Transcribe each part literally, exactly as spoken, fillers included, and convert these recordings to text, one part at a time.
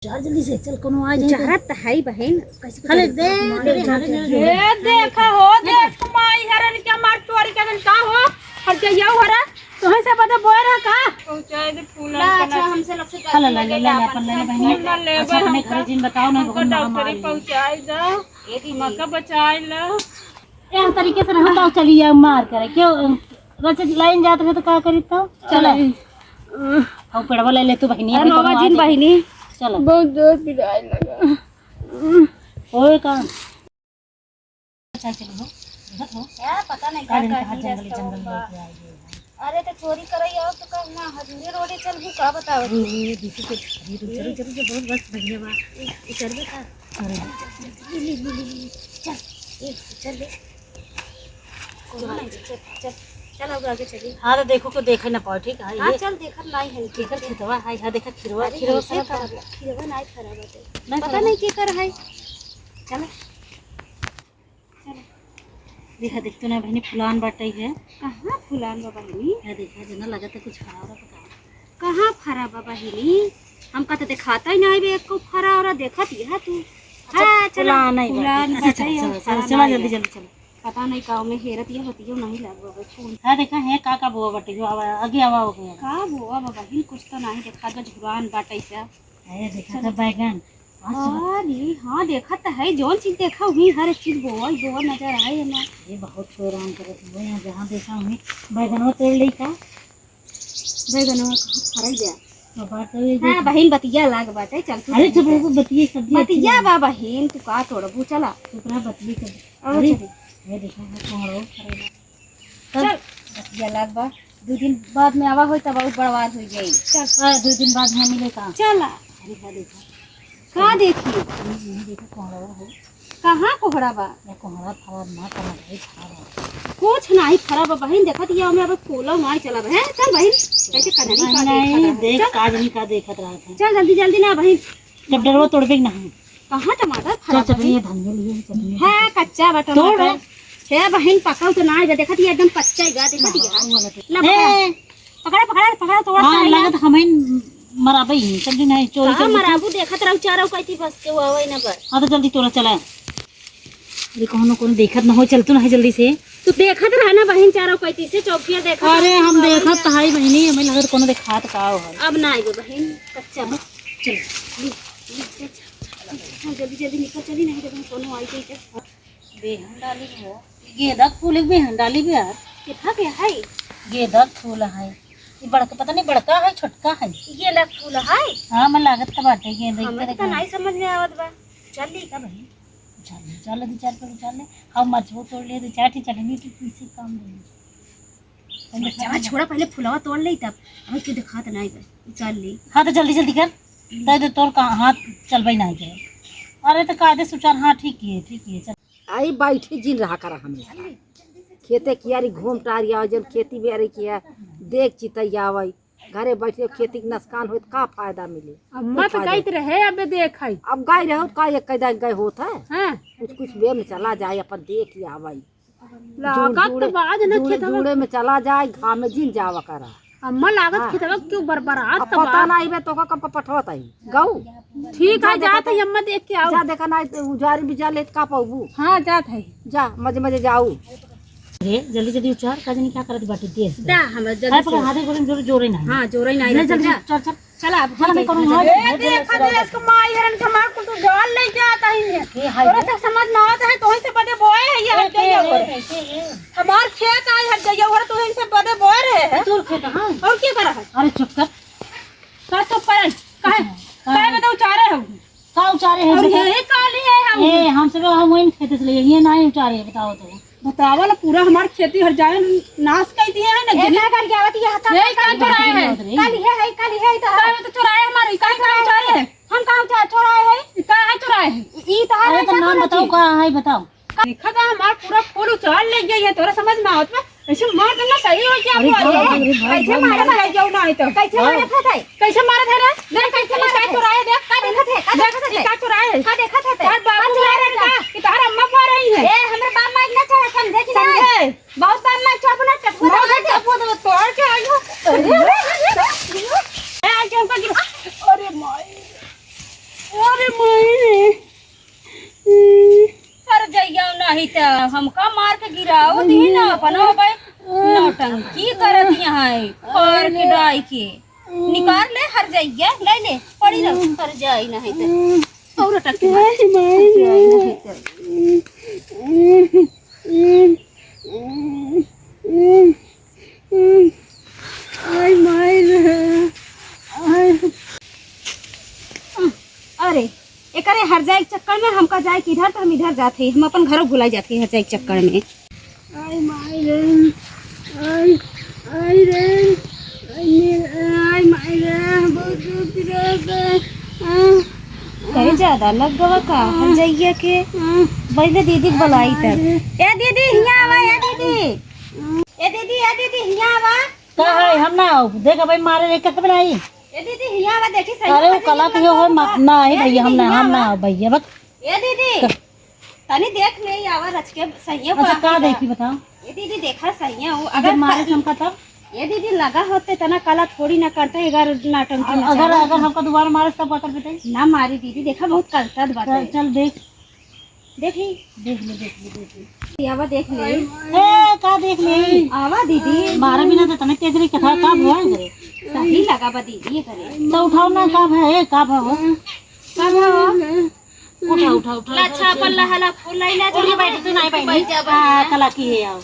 चल जल्दी से, चल, कोनो आ जाए तो। जहरत त है बहिन। कैसे अरे दे, दे, दे, दे, दे। ए, देखा हो, देख माई हरन के मार चोरी के दिन का हो? हर जइया हो रे, तोहे से बदे बोए रहा का? पहुँचाए दे फूलन ला, का अच्छा, ना। हमसे लोग से हाँ, ला, गलती ला, हो ले, गई, ले, ले, आपन अपन ले, ले, बहिन। फूलन ले, अच्छा, अपने हमका, घरे जिन बताओ, नहीं, हमका बहुत डॉक्टरी महामारी है। पहुँचाए दा, ये दीदी। हमका बचाए ला। ए, हम तरीके से रहता हूँ, चलिए, हम मार करे। क्यों, रोज लाइन जात रहे तो का करी तो? चलो। चलो। हम पेड़वा ले ले तू बहिनी, अरे अभी रोवा कौनो आ जिन जाए। बहिनी। चलो। बहुत जोर पिराए लगा। ओए का? चल, चल, हो। देखत हो? क्या पता नहीं का का दिन कहाँ कहीं जंगली रास्ता जंगल होगा। लेके आ गए हैं। अरे तो चोरी करे आओ तो का हुआ हजूरी रोडे चलबू का बताओ? अरे, अरे, देखो तो, अरे, रुक, चलो, चलो, चलो, बहुत बस बढ़िया बा। ये, ये चलबे का? अरे। ले, ले, ले, ले, ले, चल, ए, चल ले। चल, चल, चल, चल, अब आगे चली। हाँ, तो देखो, को देखे ना पाओ, ठीक है? हाँ, ये चल, देखत नाई है। केकर खेतवा है? हाँ, देखा, खिरवा, अरे, खिरवा ये सब का? खिरवा नाई खराब बाटे। नहीं पता खराब। नहीं केकर है। चल। चल। देखा, देख तो ना बहिनी, फुलान बाटे है। कहाँ फुलान बा बहिनी? या देखा, जना लगा तो कुछ खराब रहा पका। कहाँ फरा बा बहिनी? हमका तो देखाता ही नहीं बे, एको फरा ओरा देखत ही है तू। अच्छा, हाँ, चला। फुलान नहीं बा। फुलान अच्छा, बाटे, चला, चला, फरा चला, चला, नहीं जल्दी, बा। जल्दी चला। पता नहीं का ओमे हेरत ये होती हो नहीं लागो बे, कौन? हाँ, देखा है, का, का बोआ बाटे, जो आवा, आगे आवा हो गया। का बोआ बा बहिन, कुछ तो नहीं देखा, तो झुरान बाटे से। अरे, देखा था बैगन। आज तो अरे, हाँ, देखा तो है, जौन चीज देखा, वही हर एक चीज बोआ, बोआ नजर आए ना। ये बहुत शोर आम करत हुए, यहाँ जहाँ देखा, वहीं बैगनवा तोड़ ली का? बैगनवा कहाँ फरल बा? तो बात तो ये हाँ, जो बहिन, बतिया लाग बाटे, चल तू अरे, चुप रहो, बतिया सब्जी अच्छी बतिया बा। बा बहिन, तू का तोड़बू, चला। चुप रहा, बतिया सब्जी। अरे, अरे, चल। ये देखो, वो कोहड़ो फरल बा। तब चल। बतिया लाग बा, दो दिन बाद में आवा होई, तब और बड़वार हो जाई। चल। हाँ, दो दिन बाद में मिले का? चला। अरे, हाँ, देखो। का देखी? ये, ये देखो, कोहड़वा हो। कहाँ कोहड़ा बा? ये कोहड़ा फरा ना, कोहड़ा ही फरा। कुछ नाही फरा बा बहिन, देखत ये हमें अब फूलो नाही चला बा। हैं? चल बहिन, कैसे कनरी नहीं, का नहीं, देखत रहा? देख, चल। का जनी का देखत रहत है। चल जल्दी, जल्दी ना बहिन। जब डरवा तोड़बे के नाही। कहाँ टमाटर चल, फरा बा चटनी बहिन? है, धनिया लिए, चटनी। हाँ, कच्चा बा तोड़ टमाटर। रे। हे बहिन, पकल तो नाही बा, देखत ये एकदम कच्चा ही बा, देखत ये। हाँ, वो वाला तो। ला, ए, पकड़ा। पकड़ा, पकड़ा, पकड़ा, तोड़ हाँ, के ला। लागत हमइन मराबे ही, समझी नहीं, चोरी कहाँ कर लेते। मराबू देखत रहू, चारों कैती बस के वो आवे ना बस। हाँ, तो जल्दी तोड़ा चला। अरे, कौनो, कौनो देखत ना हो, चल तू ना जल्दी से। तू देखत रह ना बहिन, चारों कैती से चौकिया देखत अरे, रहू, हम आवे देखत ना। तो हाई बहिनी, हमें लगत कौनो देखात का हो। अब ना आइबे बहिन, कच्चा बा। चल। ली, ली, चल, चल। हाँ, जल्दी, जल्दी निकल चली, नहीं तो कहीं कौनो आई जाई तो। बेहन डाली हो। गेंदा के फूल एक बेहन डाली बे यार। कितना के है? गेंदा के फूल है। ये बड़का, पता नहीं बड़का है, छोटका है। गेंदा के फूल है? हाँ, मैं लागत तो बाटे गेंदा हमें के तो देखा। नहीं समझ में आवत बा। चल ली का बहिन? चल, चल, दो चार पेड़ उचार ले। हम मरचबो तोड़ लिए, दो चार ठी चटनी की किसी काम दे। पहले मरचवा छोड़ा, पहले फुलवा तोड़ ले तब। हमें क्यों दिखात नहीं बा? उचार ले। हाँ, तो जल्दी, जल्दी कर। तै तो तोर का हाथ चलबे नहीं करे। अरे, तो कायदे से उचार, हाँ, ठीक ही है, ठीक ही है, चल। आई बैठी जिन रहा करा हमेशा। खेते कियारी घूम टारी आवे, जब खेती बारी किया, देख चितई आवे। घरे बैठे खेती के नुकसान होई, तो का फायदा मिले? अम्मा कोई तो फायदा कहत नहीं। रहे, अबे देख है। अब गए रहो, तो का एक कैदा गए होत है? हाँ। कुछ, कुछ बेर में चला जाए, अपन देख ही आवे। लागत जुड़, तो बाज न जुड़े, खेतवा। जुड़े में चला जाए, घाम में जिन जावा करा। अम्मा लागत हाँ। खेतवा क्यों बरबरात अब तो पता बा। नहीं बे, तो का कब का पठवत आई? गऊ? ठीक है, जा जात देखा है, अम्मा देख के आओ। जा देखा ना, उजारी भी जा लेत का पाऊबू? हाँ, जात है। जा, मजे मजे जाऊ। अरे, जल्दी जल्दी उचार, का जानी क्या करत बाटे देश से। दा, हम जल्दी अरे, पकड़, से। हाथे गोड़े में जोरे, जोरे नहीं। हाँ, जोरे नहीं ले, रहते, जल्दी जा। उचार, चल। चला, अब चल, हम ठीक करूँ, है। हाँ, ए, देखा देश के माई हरन के मार कुल तू जान ले जात है। ये हाय तोरा रे। सब समझ में आवत है, तोहन से बदे बोए है ये ए, हट जाइए ए, और। ए, ए, ए। हमार खेत आए हट जाइए और तोहन से बदे बोए रहे हैं। तोर खेत, हाँ। और क्या करा है? अरे चुप कर। का चुप कर? काहे? हाँ, काहे हाँ। बताओ चारे हो? का उचारे है और बेटा? यही काली है हम। ए, हमसे तो हम वही खेत से लिए, ये ना ही उचारे है, बताओ तो। बतावा ना, पूरा हमार खेती हर जाए नाश कर दिए है ना, ए, जनी। का कर गया होती है, का यही कर का गया? चुराए है? रे। काली है, है, काली है, तो काहे तो चुराए हमारे, काहे का उचारे है? हम का उचार चुराए है? ई का है चुराए है? ई तो अरे, है, तो क्या नाम बोलत बताओ, है? का है, बताओ। देखा था, हमार पूरा फूल उचार ले गई है, तोरा समझ में आवत बा? ऐसे मार देना सही हो क्या अरे, पूरा? बाप रे, बाप कैसे रे। मारा था? जाओ ना, आई तो। कैसे मारा था, ताई? कैसे मारा था रे? देख, कैसे मारा था? चुराए, देख। का देखत है? का देख, देखत है? का चुराए? का देखत है? तार बाबू का चुराए मारे रे? का? कि तार अम्मा मार रही है? ए, हमरे बाप माई ना चढ़ा, समझे कि नहीं? समझे। बहुत बार मैं चुप ना, चुप ना, बहुत चुप ना, तो और क्या आई हो? अरे, अरे, अरे, अरे, अरे। ए, आई क्या हुआ? अरे माई। माई रे। हर जइया नहीं त हमका मार के गिराओ दी ना, अपना भाई नौटंकी करत यहाँ है, मार के डाई के। निकाल ले हर जइया, ले ले, पड़ी रहो, हर जाई नहीं त। और टक के मार। हाय माई रे। हर जाई नहीं त। हाय माई रे। हाय। अरे, एकरे हर जाए के चक्कर में हमका जाए के इधर, तो हम इधर जात हई, हम अपन घरों भुलाई जात हई हर जाए के चक्कर में। आई माई रे, आई, आई रे, आई, आई माई रे, बहुत जोर पिरात है। आ, कहे ज्यादा लग गवा का हर जाइया के? आ, पहले दीदी के बुलाई तब। ए दीदी, हियाँ आवा, ए दीदी। ए दीदी, ए दीदी, हियाँ आवा। का है, हम ना आउब। देख भाई, मारे रे, कत बनाई। ए दीदी, हियाँ आवा, देखी सही अरे, वो कला के हो, मा-, नहीं ए भैया, हम दीदी, ना, हियाँ हम ना आवा। आउब भैया, बक। ए दीदी, क- तनी देख ले, आवा रच के सही है, अच्छा, बाप का की देखी, बा। बताओ। ए दीदी, देखा सही है, वो अगर अगर मारे क- हमका तब? ए दीदी, लगा होते तना कला थोड़ी ना करते, अगर नौटंकी अ-, ना अगर, चाहे। अगर हमका दोबारा मारे तब का कर देते? ना मारी दीदी, देखा बहुत करता बाटे। चल, चल देख। देखी। देख ले, देख ले, देख ले। आवा देख ले। ए, का देख ले? आवा दीदी। मारा बिना तो तने तेज रही कथा का भवा करे। सही लगा बा दीदी ये करे। तो उठाओ ना, का भवा, ए, का भवा? का भवा? उठा, उठा, उठा, ला, उठा, अच्छा, उठा। अपन लहला फूल लाई ना, उठ बैठ, तू नहीं बैठ। बैठ जा, हाँ, बैठ जा। कला की है, आओ।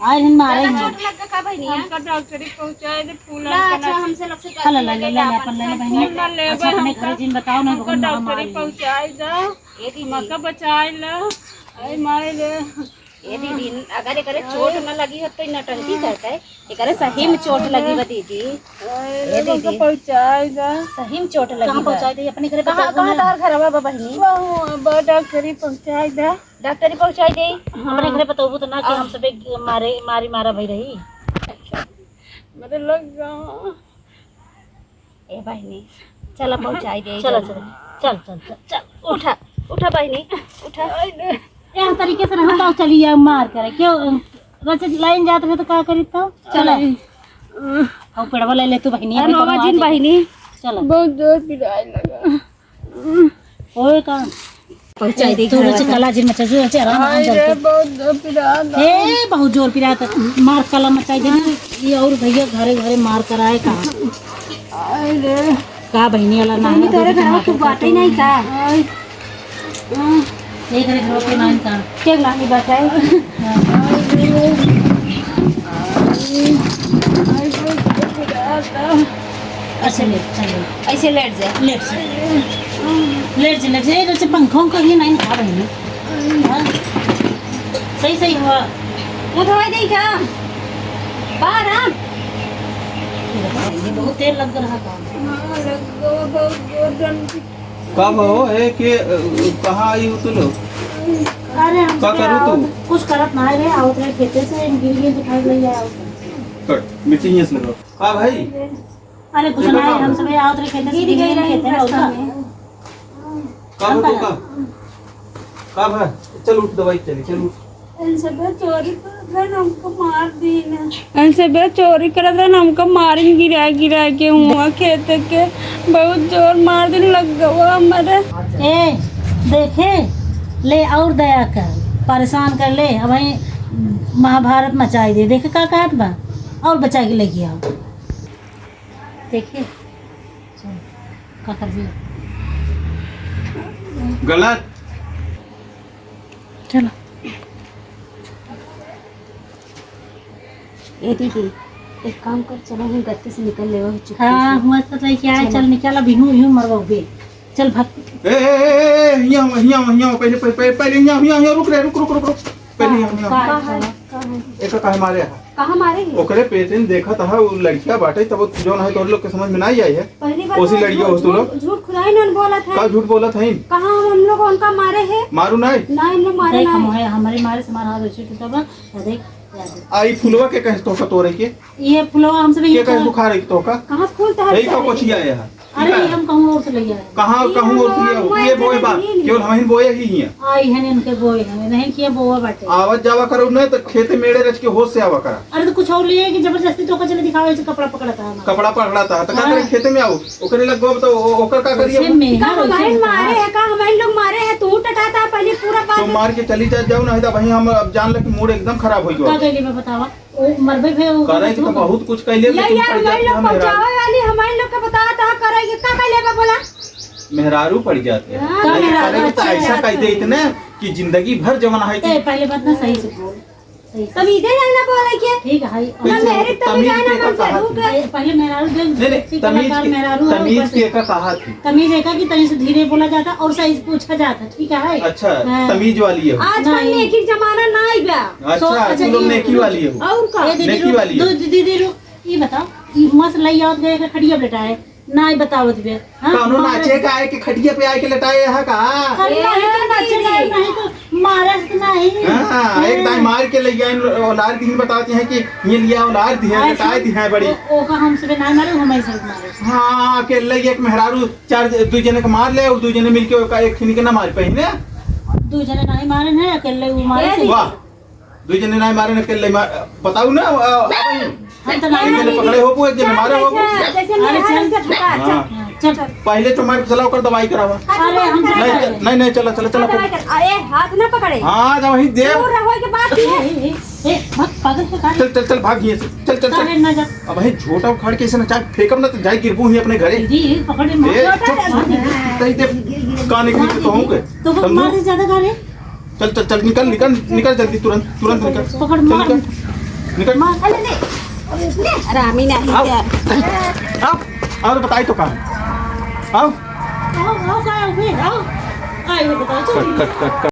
आए हिन मारे ज्यादा हैं। चोट लग गया का बहनी? हमका डॉक्टरी पहुँचाए दे, फूल ला, हमका अच्छा, ना हमसे लोग से ला, ला, गलती हो गई, ला, अपन ले ले, अपन ले ले, बहनी। फूल ना लेबे, अच्छा, अपने हमका घरे जिन बताओ ना, हमका डॉक्टरी पहुँचाए दा। ए दीदी। हमका बचाए ला। आई माई रे। ए दीदी, अगर एकरे चोट न लगी होत तो ई नौटंकी करते। एकरे सही में चोट लगी बा दीदी। ए दीदी। पहुँचाए दा। सही में चोट लगी बा। कहाँ पहुँचाए दे? अपने घरे कहाँ, कहाँ तार घरवा बा बहिनी? वहाँ बा डॉक्टरी पहुँचाए दा। डॉक्टरी पहुँचाए दे। हाँ। अपने घरे बतौबू तो ना कि हम सबे मारे, मारी मारा भई रही। मेरे लग गवा। ए बहिनी, चला पहुँचाई दे चला, जल्दी। चला। चल, चल, चल, चल। उठा, उठा बहिनी, उठा। ए तरीके से रहा तो चलिए मार करे। क्यों? रचे लाइन जात रहे तो का करी तो? चला। चला। हम पेड़वा ले ले तू बहिनी, अरे अभी बाबा बनवा जी दे। बहिनी। चला। बहुत जोर पिराए लगा। ओए का? पहुँचाई दे तो घर रचे वाला। कला जी मचा जो रचे आराम, आराम हाय से रे, रचे। बहुत जोर पिरात। ए, बहुत जोर पिरात। मार कला मचाई दे ना। ये और भैया घरे घरे मार कराए का? हाय रे। का बहिनी वाला ना बहिनी, है, तोरे घर में तू बाटे नहीं का? हाय। ये करे घर पे नहीं का? के नानी बाटे? हाँ। हाय रे। हाय, बहुत जोर पिरात। अच्छा, लेट, चल, लेट। ऐसे लेट जा। लेट जा। लेट जा, लेट जा। ए, जैसे पंखा उंखा भी नहीं खा रही है। हाँ। सही, सही हुआ। मुँह धोवाई दे क्या? बाहर आ। ये बहुत तेल लग रहा था। हाँ, लग गया, बहुत जोर डंडी। का भा हो, ए, के, अ, कहाँ आई हो तू लोग? अरे, हम का करू तू? कुछ करत ना रहे, आवत रहे खेते से, गिर गिर दिखाई लग जाए, आवत रहे। कट, मिर्ची हियां से लगाओ। का भाई? अरे कुछ ना, हम सब आवत रहे खेते से, गिर गए खेते में रास्ता में। का हो तो का? का भा? चल उठ, दवाई चली, चल उठ। इन सबे चोरी करत रहन, हमको मार दीन। इन सबे चोरी करत रहन, हमको मारिन गिरा गिरा के हुआ खेत के। बहुत जोर मार दीन लग गवा हमारे। ए, देखे, ले और दया कर, परेशान कर ले। अब वहीं महाभारत मचाई दे। देखे का कहत बा? और बचा के लेके आओ। देखिए, चलो, का कर दिया? गलत। चलो। ए दीदी, एक काम कर, चलो हम गलती से निकल लेवा चुपके हाँ, से। हुआ तो तय क्या है, चलो। चल निकल, अब यूं, यूं मरवाओगे। चल भाग। ए, ए, ए, ए, हियां, हियां, हियां, पहले, पहले, पहले, पहले हियां, हियां, हियां, रुक रे, रुक, रुक, रुक, रुक। पहले हियां, हियां। का, का है? का है? एका काहे मारे है? कहाँ मारे है? ओकरे पेटे में देखत है, वो लड़किया बाटे, तब वो जौन है, तोर लोग के समझ में ना आई है। पहली बार ओसी तो लड़किया झूठ, हो तू लोग। झूठ, झूठ खुदाई नन बोलत है। का झूठ बोलत है? कहाँ हम, हम लोग उनका मारे है? मारू नहीं? ना, हम लोग मारे देख, ना हम है। है, हमारे मारे से हमारा हाथ वैसे टूटा बा, आ देख, आ देख। आ, ई फुलवा के कहे तोहका तोरे के? ये फुलवा हमसे भी के ये कहे कहा। बुखार है तोहका? कहाँ फूल तो यही का है? कोचिया है? अरे, ठीक है। हम कहूँ और से ले आए। कहाँ, ये कहूँ और से ले आओ? ये बोए बा, केवल हम ही बोए ही हैं। आई है इनके बोए हैं, नहीं किया बोआ बाटे। आवत जावा करो ना तो खेते मेड़े रच के होश से आवा करा। अरे, तो कुछ और लिए कि जबरदस्ती तो कचरे दिखावे से कपड़ा पकड़ता है हमारा। कपड़ा पकड़ता है, तो का हाँ। करे खेते में आओ? ओकरे लग गो तो ओ-, ओकर का करिए? उसे में, का हाँ, उसे बहिन में। मारे है, नहीं, पूरा बात तो मार के चली जा, जाओ, नहीं तो वहीं हम अब जान ले कि मूड एकदम खराब हो का गया। कैले बा बतावा? ओ मरबे भे, ओ करे के तो बहुत कुछ कैले, ले लेकिन यार, पड़ हमारे जाती लोग है मेहरारू। पहुंचावे वाली, हमारे लोग के बतावा, तो करे के का कैले बा बोला? मेहरारू पड़ जाती है। हाँ। नहीं, मेहरारू, करे के तो अच्छा, ऐसा अच्छा। कह दे इतने कि जिंदगी भर जवन है ए, पहले बात ना सही से बोल। तमीजे नहीं ना बोले के। ठीक है, ना मेहरी तमीज तमीज नहीं ना के का मन से कहा भूख थी? है। पहले मेहरारू देख, नहीं, नहीं, सेक्सी तमीज कलाकार के, मेहरारू है, तमीज ऊपर से। के का कहा थी? तमीज एका कि तनी से धीरे बोला जाता और सही से पूछा जाता, ठीक है? अच्छा, हाँ। तमीज वाली है। आजकल नहीं। नेकी के जमाना ना आई बा। अच्छा, सो, अच्छा, तुम लोग ये नेकी वाली हो। और का? ये दीदी नेकी रुक, वाली दो, है। दीदी रुक, ये बताओ, ये मस्त लई आवत गए का खटिया पे लेटाए? नाई बतावत बे। हाँ, कौनो मारे नाचे का आए के खटिया पे आए के लेटाए है का? अरे ए, नहीं तो नाचे दीदी। का, नहीं तो मारे से तो नहीं। हाँ, ए। एक दाई मार के ले जाए, औलार दिहिन बतावत हैं कि ये लिया औलार दिहे, आए लेटाए से दिहे बड़ी। ओ, ओका हमसे भी ना मारे, हम ऐसे मारे। हाँ, अकेले एक मेहरारू चार, दू जने के मार ले और दू जने मिलके ओका एक ठिन के ना मार पहिने। दू जने नहीं मारे हैं, अकेले वो मारे ए, से। वाह। दुई जने नाहीं मारे न, अकेले मार, बताऊ ना, अ, हम तो दुई जने पकड़े होबो, एक जने मारे होबो। जैसे, जैसे अरे मेहरारू चल। से भगा, हाँ। चल। चल। पहले तो मार के चला, ओकर दवाई करावा। अरे हम नहीं, नहीं, नहीं, चला, चला, चला। दवाई कर, अरे हाथ ना पकड़े। हाँ, जब वहीं दे। दूर रहो के बात ये। ए, ए, ए, ए, भाग, पागल के काहे? चल, चल, चल, भाग यहाँ से। चल, चल, चल। काहे ना जा? अब वहीं झोटा उखाड़ के ऐसे ना चाहे फेंकब ना तो जाए गिरबू ही अपने घरे। दीदी, पकड़ ले, मार। ए, चुप। मार दीदी। तही दे, कान एक नीचे तो होंगे। तो वो समझो? मार दे ज्यादा काहे? चल, चल, चल, निकल, निकल, निकल जल्दी, तुरंत, तुरंत निकल। पकड़, चल, मार। निकल। निकल। मार। अरे, ले, ले। आरामी नहीं आओ। क्या? आओ, आओ, बताई तो कहाँ? आओ। आओ, आओ, कहाँ हो बे? आओ। आइए, बताओ, चल। कट, कट, कट, कट।